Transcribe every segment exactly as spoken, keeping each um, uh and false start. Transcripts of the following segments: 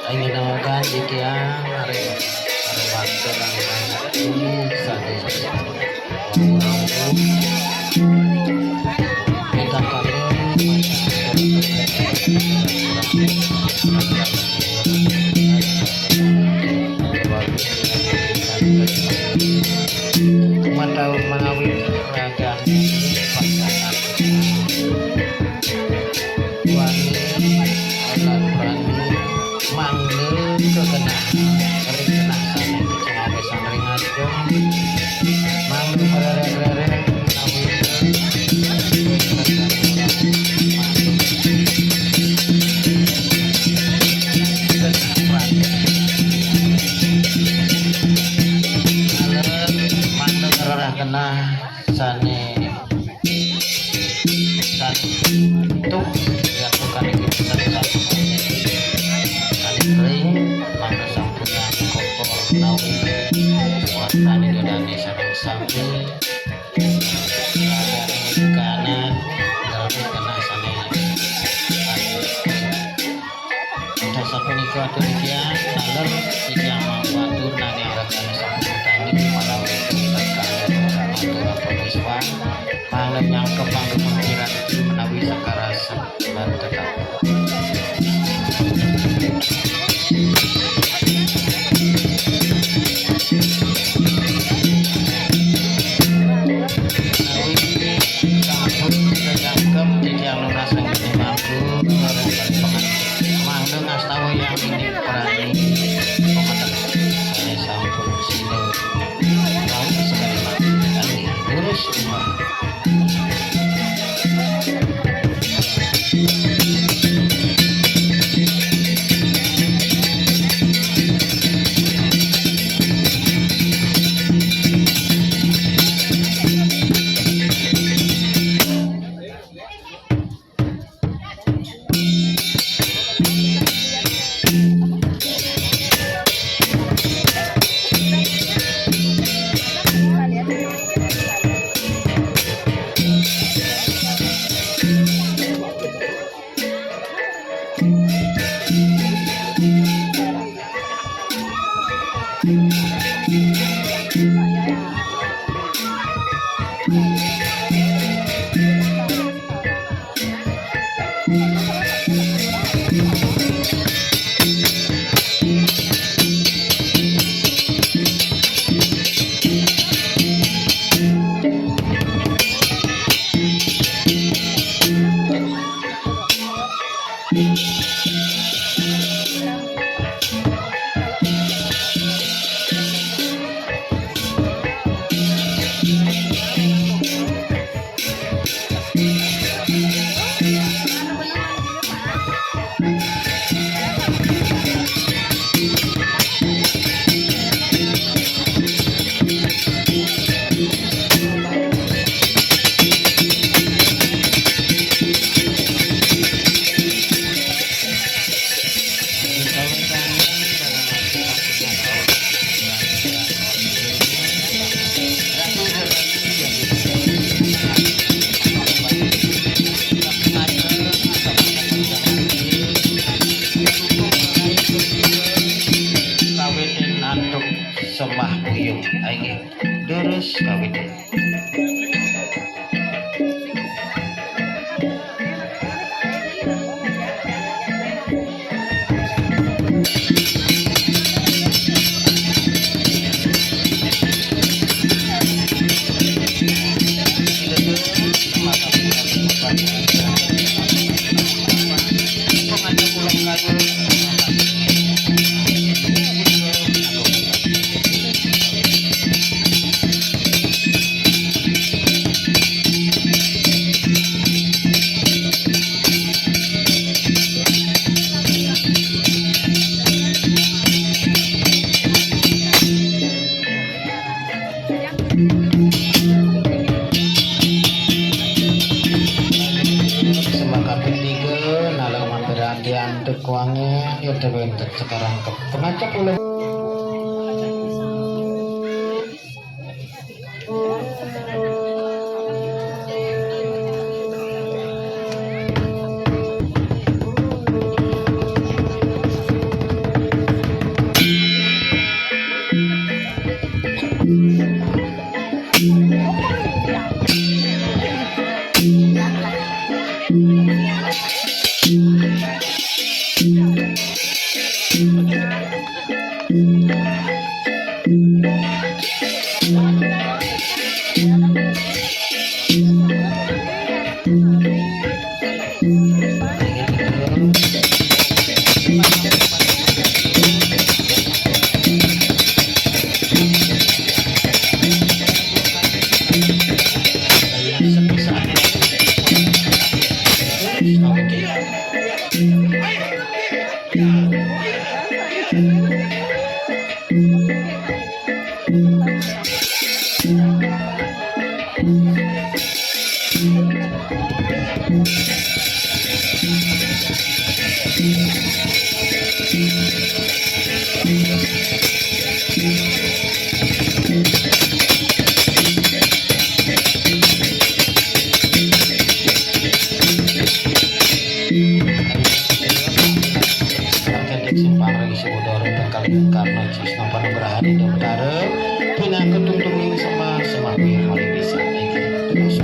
Ayo, nawakan jika hari hari waktu nang ini saja. Kita kalau macam Demikian, taler titiang matur nanging regane sampun tanggi menawi kelingan kalian atur apa miswan, mangda nyangkep mangda piranti menawi sakarasan lan tetap. Menawi sampun nyangkep titiang nunas ring Ida Matur, mangda ngastawa yang ini prani pemetek sane sampun sida rauh sekadi mangkin. Inggih, durus umah. Kawitin antuk semah buyung. Inggih, durus kawitin. Semakaten tiga, nalar mapirantian tekuange, yata wenten sekarang ke pengacak ulah. Saudara pengkalian karena Krisna panugrahan Ida Betara, pinaka tungtunging semah, semah piyah malih pisan. Inggih, terus.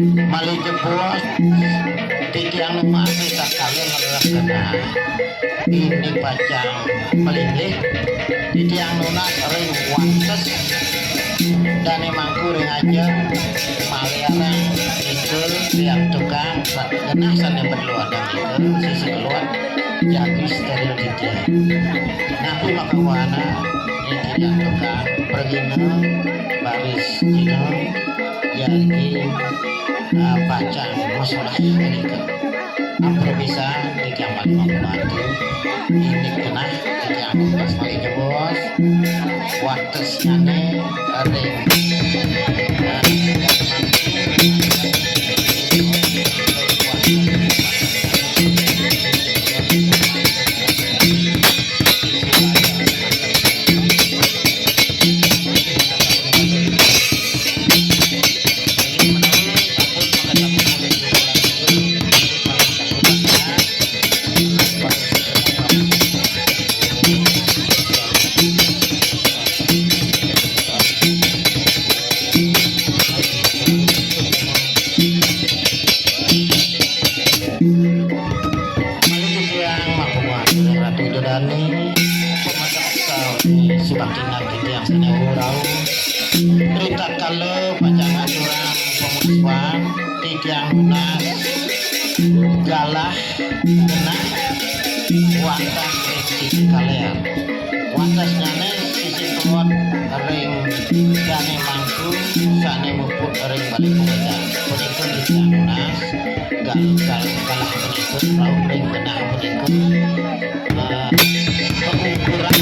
Malih jebos, titiang nunas ritatkala ngrereh genah, indik pacang malinggihan, titiang nunas ring wates Dane Mangku ring ajeng malih arang nika riantukan genah sane berluadang nika sisi keluar jagi steril titiang. Napi makawana niki riantukan pragina baris dina jagi, ah, pacang masolah nika. Ampura pisan titiang malih mabantu. Indik genah titiang nunas malih jebos. Watesnyane ring Malih titiang makuat Ratu Ida Dane, pamedak sawi subakti titiang sane rauh. Ritatkala pacang ngaturang pamusuhan, titiang nunas galah genah wantah ring sisi kaler. Watesnyane sisi kelod ring Dane Mangku sane muput ring Bale Pawedar. Punika titiang nunas gal-, gal-, galah punika, rauh ring genah punika, eh, keukuran.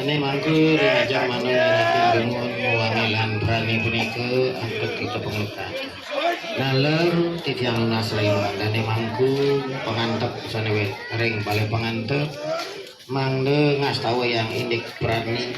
Dene mangku ring ajeng manah nyerahin dumun, wangi lan brani punika antuk kita panglukat. Naler titiang nunas ring dene mangku pangantep sane wet ring balai pangantep, mangda ngastawa yang indik brani.